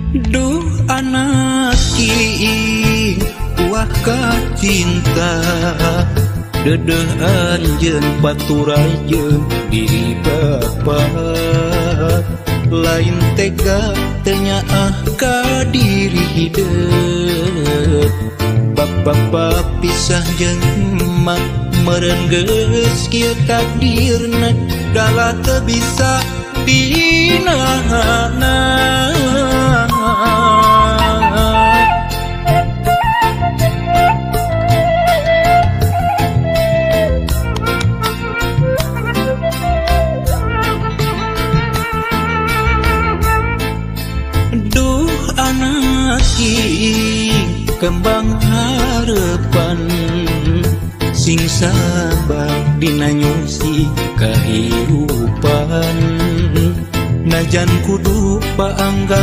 Duh anak kiing uah kacinta, Dedeh anjeun paturay jeung diri bapa. Lain tega teu nyaah ka diri hideut, Bap-bapa pisah jeung emak. Meureun geus kieu takdirna, dalah teu bisa dinahana. Duh anak kiing kembang harapan, sing sabar dina nyungsi kahirupan, najan kudu paanggang.